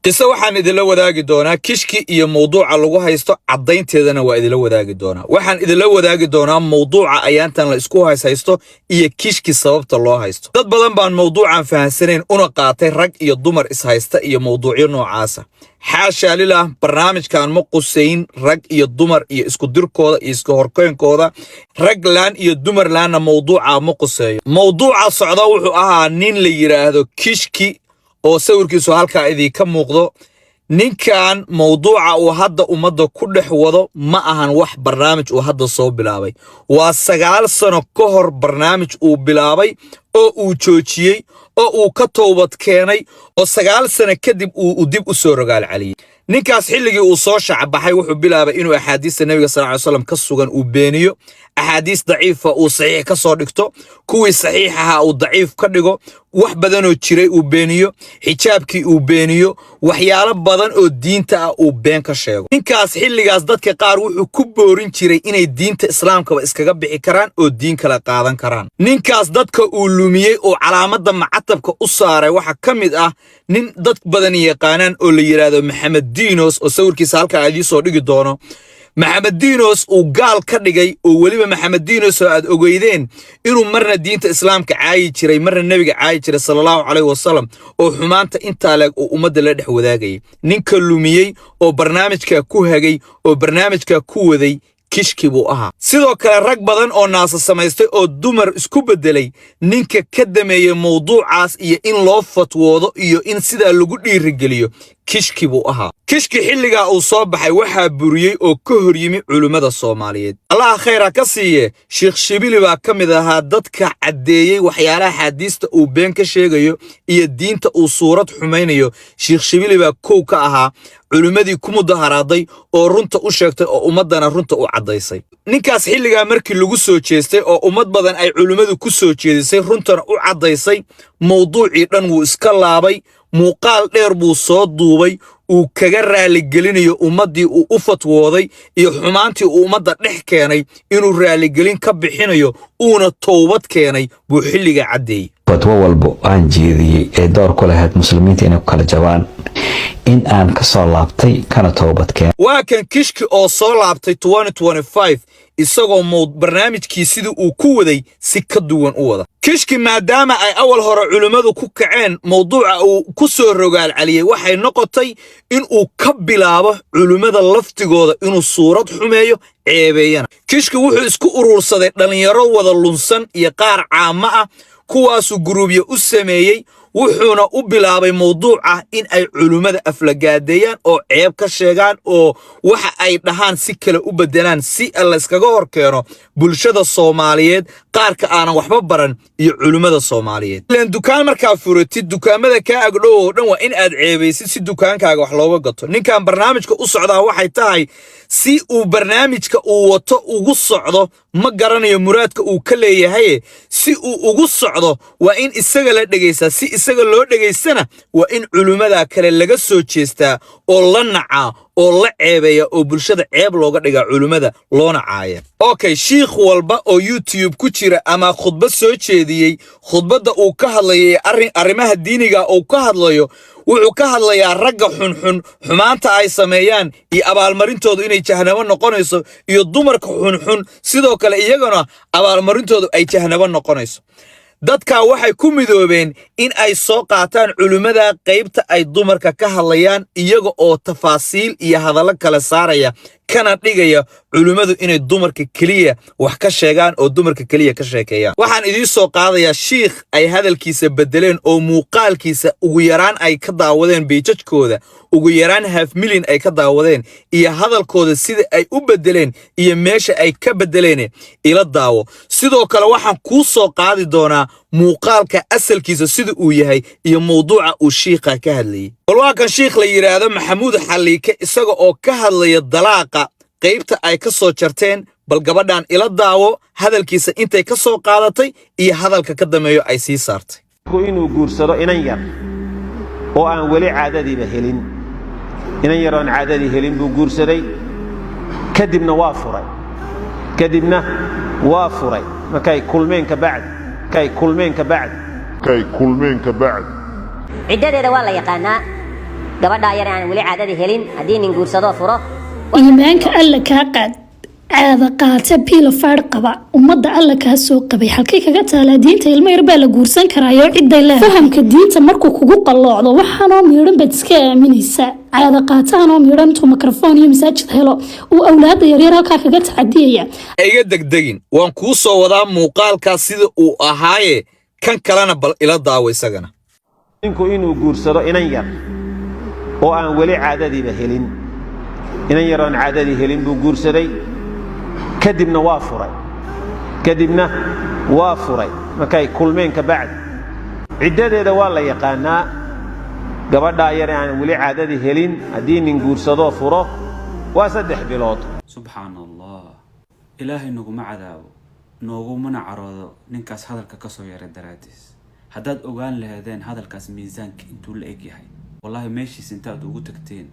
Qiso waxaan idinla wadaagi doonaa Kishki iyo mawduuca lagu haysto, caddaynteedana waa idinla wadaagi doonaa. Waxaan idinla wadaagi doonaa mawduuca ayaantan la isku haysto iyo Kishki sababta loo haysto. Dad badan baan mawduucan fahansanayn una qaatay rag iyo dumar ishaysta iyo mawduucyo noocaasa. Xaashaa lilah, barnaamijkan ma qusayn rag iyo dumar iyo isku dirkooda iyo iska horkeenkooda. Rag laan iyo dumar laanna mawduuca ma quseeyo. Mawduuca socda wuxuu ahaa nin la yidhaahdo Kishki oo sawirkiisu halkaa idinka muuqdo. Ninkan mawduuca uu hadda ummadda ku dhex wado ma ahan wax barnaamij uu hadda soo bilaabay. Waa 9 sano ka hor barnaamij uu bilaabay oo uu joojiyey oo uu ka toobad keenay oo 9 sano kadib uu dib u soo rogaal celiyey. Ninkaas xilligii uu soo shacbaxay wuxuu bilaabay inuu axaadiista Nebiga sal ly slam ka sugan uu beeniyo, axaadiis daciifa uu saxiix ka soo dhigto, kuwii saxiix ahaa uu daciif ka dhigo, wax badanoo jiray uu beeniyo, xijaabkii uu beeniyo, waxyaalo badan oo diinta ah uu been ka sheego. Ninkaas xilligaas dadka qaar wuxuu ku boorin jiray inay diinta Islaamkaba iskaga bixi karaan oo diin kala qaadan karaan. Ninkaas dadka uu lumiyey oo calaamadda macatabka u saaray waxaa ka mid ah nin dad badan yaqaanaan oo la yidhaahdo Maxamed Dinos, oo sawirkiisa halkaa idiin soo dhigi doono. Maxamed Dinos uu gaal ka dhigay, oo weliba Maxamed Dinos oo aad ogeydeen inuu marna diinta Islaamka caayi jiray, marna Nebiga caayi jiray sala Allahu calayhi wasalam, oo xumaanta intaa leeg uu ummadda la dhex wadaagayay. Ninka lumiyey oo barnaamijka ku hagay oo barnaamijka ku waday Kishki buu ahaa. Sidoo kale rag badan oo naasa samaystay oo dumar isku beddelay, ninka ka dameeyey mawduucaas iyo in loo fatwoodo iyo in sidaa lagu dhiirigeliyo Kishki buu ahaa. Kishki xilligaa uu soo baxay waxaa buriyey oo ka hor yimi culimmada Soomaaliyeed. Allaha khayra ka siiye, Sheekh Shibili baa ka mid ahaa dadka caddeeyey waxyaalaha xaadiista uu been ka sheegayo iyo diinta uu suurad xumaynayo. Sheekh Shibili baa kow ka ahaa culimmadii ku mudaharaaday oo runta u sheegtay oo ummaddana runta u caddaysay. Ninkaas xilligaa markii lagu soo jeestay oo ummad badan ay culimmadu ku soo jeedisay, runtana u caddaysay, mawduucii dhan wuu iska laabay. Muuqaal dheer buu soo duubay uu kaga raaligelinayo ummaddii uu u fatwooday iyo xumaantii uu ummadda dhex keenay inuu raaligelin ka bixinayo uuna towbad keenay buu xilligaa caddeeyey. Fatwo walbo aan jeediyey ee door ku lahayd Muslimiinta inay ku kala jabaan, in aan ka soo laabtay kana toobad keen. Waa kan Kishki oo soo laabtay isagoo barnaamijkii sidii uu ku waday si ka duwan u wada. Kishki maadaama ay awal hore culimmadu ku kaceen, mawduuca uu ku soo rogaal celiyey waxay noqotay in uu ka bilaabo culimmada laftigooda inuu suurad xumeeyo, ceebeeyana. Kishki wuxuu isku urursaday dhallinyaro wada lunsan iyo qaar caamo ah, kuwaasuu guruubyo u sameeyey, wuxuuna u bilaabay mawduuc ah in ay culimmada aflagaadeeyaan oo ceeb ka sheegaan oo waxa ay dhahaan si kale u beddelaan, si layskaga hor keeno bulshada Soomaaliyeed qaarka aanan waxba baran iyo culimmada Soomaaliyeed. Ilaan dukaan markaa furatid, dukaamada kaa agdhow oo dhan waa in aad ceebaysid si dukaankaaga wax looga gato. Ninkan barnaamijka u socdaa waxay tahay si uu barnaamijka uu wato ugu socdo, ma garanayo muraadka uu ka leeyahaye, si uu ugu socdo waa in isaga la dhegaysaa. Si isaga loo dhegaystana waa in culimmada kale laga soo jeestaa oo la nacaa oo la ceebeeya oo bulshada ceeb looga dhigaa culimmada loona caaya. Okay, shiikh walba oo YouTube ku jira ama khudbad soo jeediyey, khudbadda uu ka hadlayo arrin arrimaha diiniga uu ka hadlayo, wuxuu ka hadlayaa ragga xunxun xumaanta ay sameeyaan iyo abaalmarintoodu inay jahanabo noqonayso, iyo dumarka xunxun sidoo kale iyagana abaalmarintoodu ay jahanabo noqonayso. Dadkaa waxay ku midoobeen in ay soo qaataan culimmada qaybta ay dumarka ka hadlayaan, iyaga oo tafaasiil iyo hadallo kala saaraya, kana dhigaya culimmadu inay dumarka keliya wax ka sheegaan oo dumarka keliya ka sheekeeyaan. Waxaan idiin soo qaadayaa shiikh ay hadalkiisa beddeleen oo muuqaalkiisa ugu yaraan ay ka daawadeen pages-kooda ugu yaraan half million ay ka daawadeen, iyo hadalkooda sida ay u beddeleen iyo meesha ay ka beddeleen ila daawo. Sidoo kale waxaan kuu soo qaadi doonaa muuqaalka asalkiisa sida uu yahay iyo mawduuca uu shiikha ka hadlayey. Bal waa kan shiikh la yidhaahdo Maxamuud Xalliike, isaga oo ka hadlaya dalaaqa qaybta ay ka soo jarteen. Bal gabadhan ila daawo, hadalkiisa intay ka soo qaadatay iyo hadalka ka dameeyo ay sii saartay. Inuu guursado inan yar oo aan weli caadadiiba helin, inan yar oon caadadii helin buu guursaday, kadibna waa furay. Kadibna waa furay markay kulmeen ka bacdi, markay kulmeen ka bacdi. Markay kulmeen ka bacdi. Ciddadeeda waa la yaqaanaa. Gabadhaa yar aan weli caadadii helin haddii nin guursadoo furo. Iimaanka Alla kaa qaad, caada qaata, biilafaadh qaba, ummadda Alla kaa soo qabay. Halkay kaga taalaa diinta ilmo yar baa la guursan karaayo? Ciday leedahay fahamka diinta markuu kugu qalloocdo, waxaanoo miidhan baad iska aaminaysaa. Caada qaatahanoo miidhan intuu mikrafoon iyo masaajid helo uu awlaadda yaryar halkaa kaga tacadiyaya. Iga degdegin, waan kuu soo wadaa muuqaalkaas sida uu ahaaye. Kan kalena bal ila daawo isagana. Ninku inuu guursado inan yar oo aan weli caadadiiba helin. Inan yar oon caadadii helin buu guursaday, kadibna waa furay. Kadibna waa furay markay kulmeen ka bacdi. Ciddadeeda waa la yaqaanaa. Gabadhaa yar aan weli caadadii helin haddii nin guursadoo furo, waa 3 bilood. Subxaan Allah, Ilaahay naguma cadaabo, noogumana caroodo ninkaas hadalka kasoo yaray daraadiis. Haddaad ogaan lahaydeen hadalkaas miisaanka intuu la eg yahay, wallahi meeshiis intaad ugu tagteen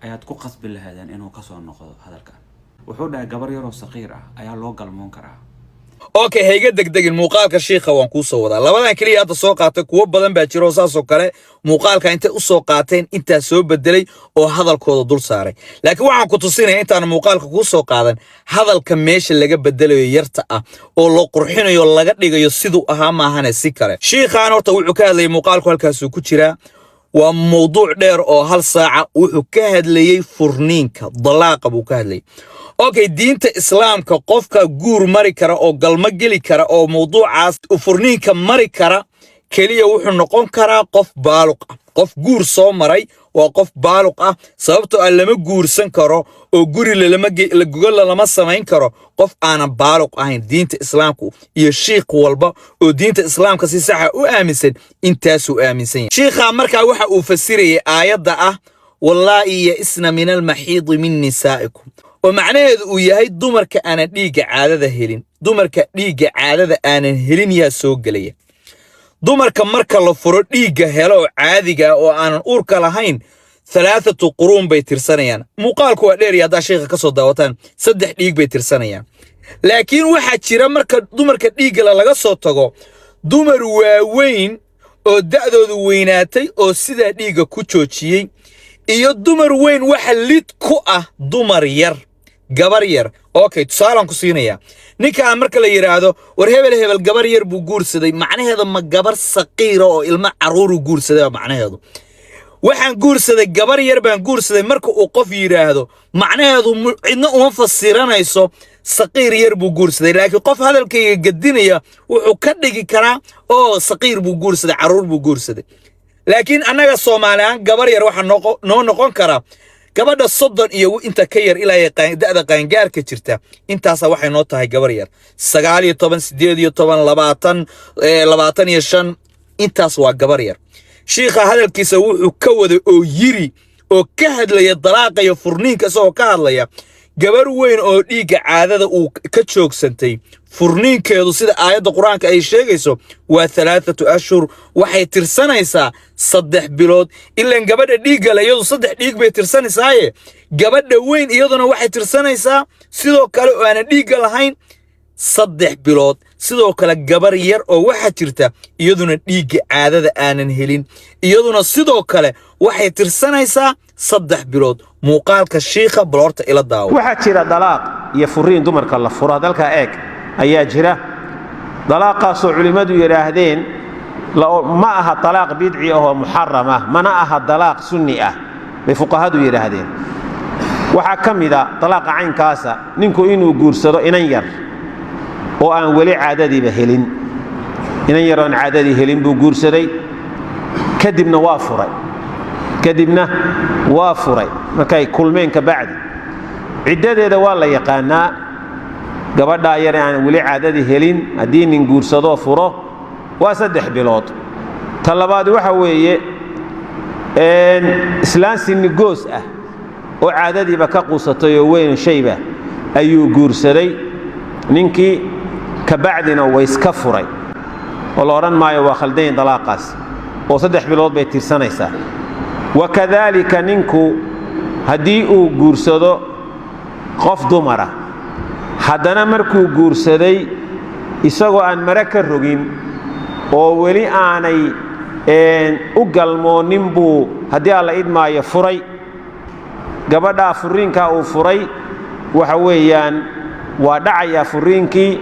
ayaad ku qasbi lahaydeen inuu kasoo noqdo hadalkan. Wuxuu dhahay gabar yaroo saqiir ah ayaa loo galmoon karaa. Okay, ha iga degdegin, muuqaalka shiikha waan kuu soo wadaa. Labadan keliya hadda soo qaatay, kuwo badan baa jira oo saasoo kale muuqaalka intay u soo qaateen intaa soo bedelay oo hadalkooda dul saaray. Laakiin waxaan ku tusinaya, intaan muuqaalka kuu soo qaadan, hadalka meesha laga bedelayo yarta ah oo loo qurxinayo, laga dhigayo siduu ahaa maahane si kale. Shiikhaan horta wuxuu ka hadlayay, muuqaalku halkaasuu ku jiraa, waa mowduuc dheer oo hal saaca. Wuxuu ka hadlayey furniinka, dalaaqa buu ka hadlayay. Okay, diinta Islaamka qofka guur mari kara oo galmo geli kara oo mowduucaas furniinka mari kara keliya wuxuu noqon karaa qof baaluq ah. Qof guur soo maray waa qof baaluq ah, sababtoo ah lama guursan karo oo guri gogolla lama samayn karo qof aanan baaluq ahayn. Diinta Islaamku iyo shiikh walba oo diinta Islaamka si saxa u aaminsan intaasuu aaminsan yahay. Shiikhaa markaa waxa uu fasirayay aayadda ah "واللائي يئسن من المحيض من نسائكم", oo macnaheedu uu yahay dumarka aanan dhiigga caadada helin. Dumarka dhiigga caadada aanan helin yaa soo gelaya? Dumarka marka la furo dhiigga helo oo caadiga ah oo aanan uurka lahayn, ثلاثة قروء bay tirsanayaan. Muuqaalku waa dheer iyo haddaa sheekha ka soo daawataan, saddex dhiig bay tirsanayaan. Laakiin waxaa jira, marka dumarka dhiigga laga soo tago, dumar waaweyn oo da'doodu weynaatay oo sidaa dhiigga ku joojiyey iyo dumar weyn. Waxa lid ku ah dumar yar, gabar yar. Okay, tusaalaan ku siinayaa. Ninkaan marka la yidhaahdo, "War hebel hebel gabar yar buu guursaday," macnaheedu ma gabar saqiira oo ilmo carruuru guursaday baa macnaheedu? "Waxaan guursaday gabar yar baan guursaday," marka uu qof yidhaahdo, macnaheedu cidna uma fasiranayso saqiir yar buu guursaday. Laakiin qof hadalkayga gedinaya wuxuu ka dhigi karaa oo saqiir buu guursaday, carruur buu guursaday. Laakiin annaga Soomaalihaan gabar yar waxaa noo noqon karaa gabadha 30 iyo inta ka yar ilaa ay da'da qaangaarka jirta. Intaasa waxay noo tahay gabar yar. 19, 18, 20, 25, intaas waa gabar yar. Shiikha hadalkiisa wuxuu ka waday oo yiri oo ka hadlaya dalaaqa iyo furniinka, isagoo ka hadlaya gabar weyn oo dhiigga caadada uu ka joogsantay, furniinkeedu sida aayadda Qur-aanka ay sheegayso waa ثلاثة أشهر, waxay tirsanaysaa 3 bilood. Ilaan gabadha dhiigga le iyadu saddex dhiig bay tirsanaysaaye, gabadha weyn iyaduna waxay tirsanaysaa sidoo kale oo aanan dhiigga lahayn 3 bilood. Sidoo kale gabar yar oo waxaa jirta iyaduna dhiigga caadada aanan helin, iyaduna sidoo kale waxay tirsanaysaa 3 bilood. Muuqaalka shiikha baloorta ila daawo. Waxaa jira dalaaq iyo furiin dumarka la furo. Dalka eeg ayaa jira dalaaqaasoo culimmadu yidhaahdeen ma aha dalaaq bidci ah oo muxaram ah, mana aha dalaaq sunni ah bay fuqahadu yidhaahdeen. Waxaa ka mida dalaaqa caynkaasa ninku inuu guursado inan yar oo aan weli caadadiiba helin. Inan yar oon caadadii helin buu guursaday, kadibna waa furay. Kadibna waa furay markay kulmeen ka bacdi. Ciddadeeda waa la yaqaanaa. Gabadhaa yar aan weli caadadii helin haddii nin guursadoo furo, waa 3 bilood. Ta labaad waxa weeye islaan sinigoos ah oo caadadiiba ka quusatay oo weyn shayba ayuu guursaday ninkii, kabacdina wayska furay, oo la odhan maayo waa khaldayn dalaaqaas, oo 3 bilood bay tirsanaysaa. وكذلك ninku haddii uu guursado qof dumara, haddana markuu guursaday isagoo aan mare ka rogin oo weli aanay U galmoonin buu, haddii Alla idmaayo, furay gabadhaa. Furiinkaa uu furay waxa weeyaan waa dhacayaa furiinkii,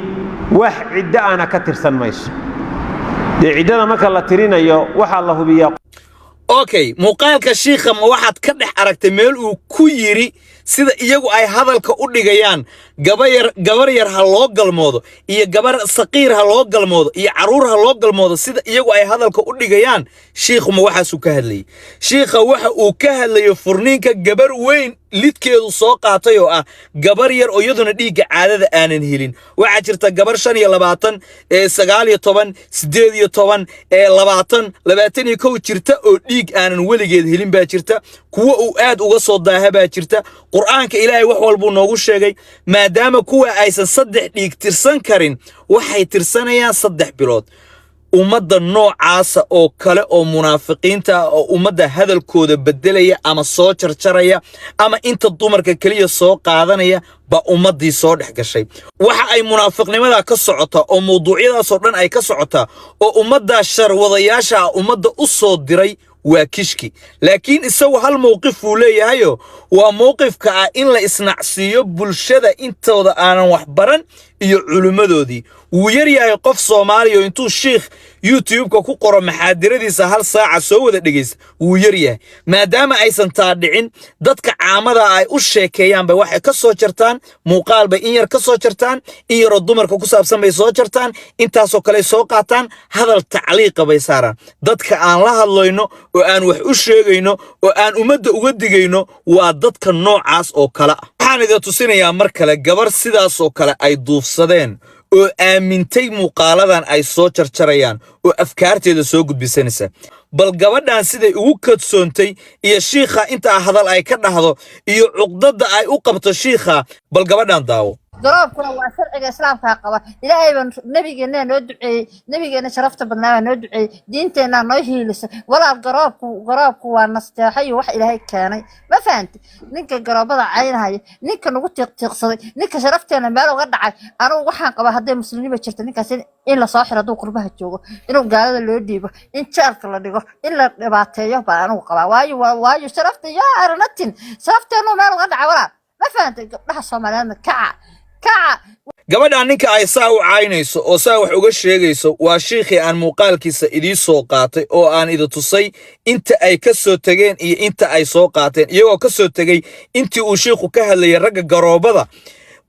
wax ciddo ana ka tirsan mayso. Dee ciddada marka la tirinayo waxaa la hubiyaa. Okay, muuqaalka shiikha ma waxaad ka dhex aragtay meel uu ku yidhi, sida iyagu ay hadalka u dhigayaan, gabayar gabar yar ha loo galmoodo iyo gabar saqiir ha loo galmoodo iyo carruur ha loo galmoodo, sida iyagu ay hadalka u dhigayaan? Shiikhu ma waxaasuu ka hadlayay? Shiikha waxa uu ka hadlayo furniinka gabar weyn lidkeedu soo qaatay, oo ah gabar yar oo iyaduna dhiigga caadada aanan helin. Waxaa jirta gabar 25, 19, 18, 20, 21 jirta oo dhiig aanan weligeed helin baa jirta. Kuwa uu aad uga soo daaha baa jirta. Qur'aanka Ilaahay wax walbuu noogu sheegay. Maadaama kuwa aysan 3 dhiig tirsan karin, waxay tirsanayaan 3 bilood. Ummadda noocaasa oo kale oo munaafiqiinta ah oo ummadda hadalkooda beddelaya ama soo jarjaraya ama inta dumarka keliya soo qaadanaya baa ummaddii soo dhex gashay. Waxa ay munaafiqnimadaa ka socotaa oo mawduucyadaasoo dhan ay ka socotaa oo ummaddaa sharwadayaasha ah ummadda u soo diray waa Kishki. Laakiin isagu hal mowqif uu leeyahayo, waa mowqifka ah in la isnacsiiyo bulshada intooda aanan wax baran iyo culimmadoodii. Wuu yar yahay qof Soomaaliya oo intuu shiikh YouTube-ka ku qoro maxaadiradiisa hal saaca soo wada dhegaysta. Wuu yar yahay. Maadaama aysan taa dhicin, dadka caamada ay u sheekeeyaan bay waxay ka soo jartaan muuqaal bay in yar ka soo jartaan, in yaroo dumarka ku saabsan bay soo jartaan, intaasoo kale soo qaataan, hadal tacliiqa bay saaraan. Dadka aan la hadlayno oo aan wax u sheegayno oo aan ummadda uga digayno waa dadka noocaas oo kale ah. Waxaan idin tusinayaa mar kale gabar sidaasoo kale ay duufsadeen oo aamintay muuqaaladan ay soo jarjarayaan oo afkaarteeda soo gudbisanaysa. Bal gabadhan siday ugu kadsoontay iyo shiikha intaa hadal ay ka dhahdo iyo cuqdadda ay u qabto shiikha, bal gabadhan daawo. Garoobkuna waa sharciga Islaamkaa qaba. Ilaahay baa nabigeena noo duceeyey, nabigeena sharafta badnaa baa noo duceeyey, diinteenaa noo hiilisay. Walaal, garoobku waa nasteexo iyo wax Ilaahay keenay, ma fahanti? Ninka garoobada caynahaya, ninka nagu tiiqtiiqsaday, ninka sharafteena meel uga dhacay, anigu waxaan qabaa hadday muslimnima jirto ninkaas in lasoo xiro, hadduu qurbaha joogo inuu gaalada loo dhiibo, in jeelka la dhigo, in la dhibaateeyo baan anigu qabaa. Waayo sharafta yaa aranatin, sharafteenu meel uga dhacay, walaal, ma fahantay? Gabdhaha Soomaaliyeedna kaca, kaca. Gabadhan ninka ay saa u caynayso oo saa wax uga sheegayso waa shiikhii aan muuqaalkiisa idii soo qaatay oo aan idi tusay inta ay ka soo tegeen iyo inta ay soo qaateen. Iyagoo ka soo tegey intii uu shiikhu ka hadlayay ragga garoobada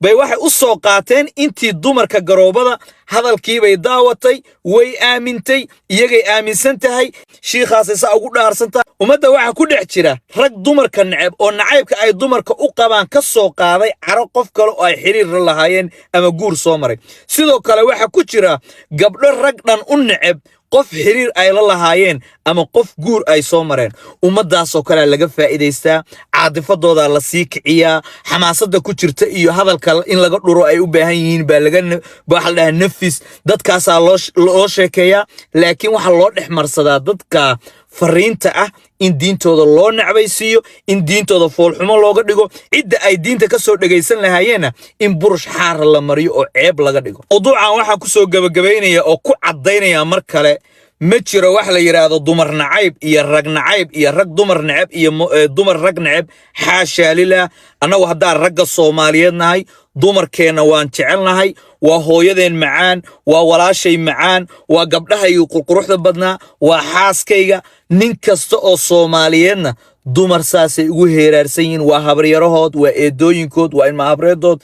bay waxay u soo qaateen intii dumarka garoobada. Hadalkiibay daawatay, way aamintay, iyagay aaminsan tahay, shiikhaasay saa ugu dhaarsan tahay. Ummadda waxaa ku dhex jira rag dumarka neceb oo nacaybka ay dumarka u qabaan ka soo qaaday caro qof kale oo ay xiriir la lahaayeen ama guur soo maray. Sidoo kale waxaa ku jira gabdho rag dhan u neceb qof xiriir ay la lahaayeen ama qof guur ay soo mareen. Ummaddaasoo kalea laga faa'iidaystaa, caadifadoodaa la sii kiciyaa, xamaasadda ku jirta iyo hadalka in laga dhuro ay u baahan yihiin baa laga, waxa la dhahaa, nafis. Dadkaasaa loo sheekeeyaa, laakiin waxaa loo dhex marsadaa dadka fariinta ah in diintooda loo necbaysiiyo, in diintooda foolxumo looga dhigo, cidda ay diinta ka soo dhegaysan lahaayeenna in burush xaara la mariyo oo ceeb laga dhigo. Mawduucan waxaa ku soo gebagabaynaya oo ku caddaynaya mar kale, ma jiro wax la yidhaahdo dumar nacayb iyo rag nacayb iyo rag dumar neceb iyo dumar rag neceb. Xaashaa lilah. Annagu haddaan ragga Soomaaliyeed nahay, dumarkeenna waan jecelnahay. Waa hooyadeen macaan, waa walaashay macaan, waa gabdhahayga qurquruxda badnaa, waa xaaskayga. Nin kasta oo Soomaaliyeedna dumar saasay ugu heeraarsan yihiin: waa habaryarahood, waa eedooyinkood, waa ilma habreedood.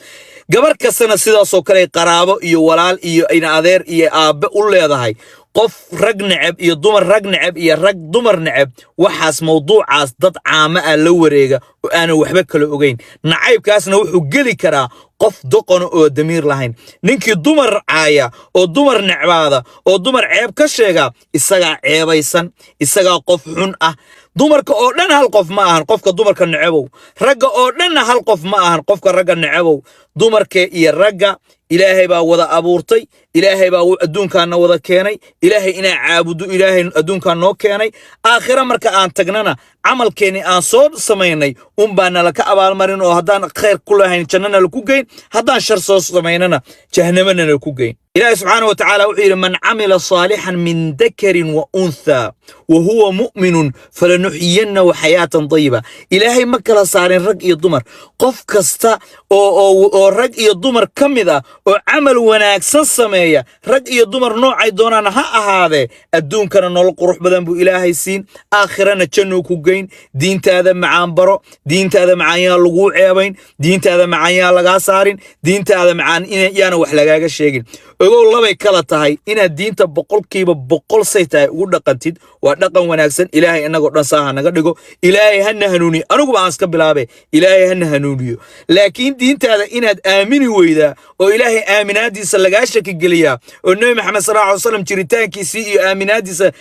Gabar kastana sidaasoo kale qaraabo iyo walaal iyo ina adeer iyo aabbe u leedahay. Qof rag neceb iyo dumar rag neceb iyo rag dumar neceb, waxaas mawduucaas dad caamo ah la wareega oo aanan waxba kala ogeyn. Nacaybkaasna wuxuu geli karaa qof doqona oo damiir lahayn. Ninkii dumar caaya oo dumar necbaada oo dumar ceeb ka sheega, isagaa ceebaysan, isagaa qof xun ah. Dumarka oo dhan hal qof ma ahan qofka dumarka necebow, ragga oo dhanna hal qof ma ahan qofka ragga necebow. Dumarka iyo ragga. Ilaahay baa wada abuurtay, Ilaahay baa adduunkaana wada keenay. Ilaahay inaa caabudo Ilaahay adduunkaan noo keenay. Aakhira marka aan tagnana, camalkeenni aan soo samaynay unbaa nala ka abaalmarin, oo haddaan khayr ku lahayn jannana laku geyn, haddaan shar soo samaynana jahanamana laku geyn. Ilaahay subxaana wa tacaala wuxuu yidhi: "من عمل صالحا من ذكر وأنثى وهو مؤمن فلنحيينه حياة طيبة." Ilaahay ma kala saarin rag iyo dumar. Qof kasta oo rag iyo dumar ka mid ah oo camal wanaagsan sameeya, rag iyo dumar noocay doonaan ha ahaadee, adduunkana nolol qurux badan buu Ilaahay siin, aakhirana jannuu ku geyn. Diintaada macaan baro. Diintaada macaan yaa laguu ceebayn, diintaada macaan yaa lagaa saarin, diintaada macaan yaana wax lagaaga sheegin. Ogow, labay kala tahay: inaad diinta 100% say tahay ugu dhaqantid waa dhaqan wanaagsan. Ilaahay innagoo dhan saa ha naga dhigo. Ilaahay hana hanuuniyo. Aniguba aan iska bilaabe, Ilaahay hana hanuuniyo. Laakiin diintaada inaad aamini weydaa oo Ilaahay aaminaadiisa lagaa shakigeliyaa, oo Nebi Maxamed sal alla alay wasalam jiritaankiisii iyo aaminaadiisa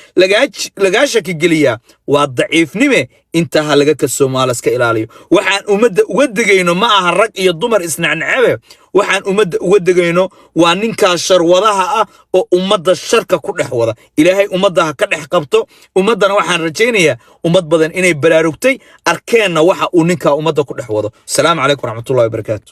lagaa shakigeliyaa, waa daciifnime. Intaa ha laga kasoomo, la iska ilaaliyo. Waxaan ummadda uga degayno ma aha rag iyo dumar isnecnecebe. Waxaan ummadda uga degayno waa ninkaas sharwadaha ah oo ummadda sharka ku dhex wada. Ilaahay ummadda ha ka dhex qabto. Ummaddana waxaan rajaynayaa ummad badan inay baraarugtay, arkeenna waxa uu ninkaa ummadda ku dhex wado. Asalaamu calaykum waraxmatullahi wabarakaatu.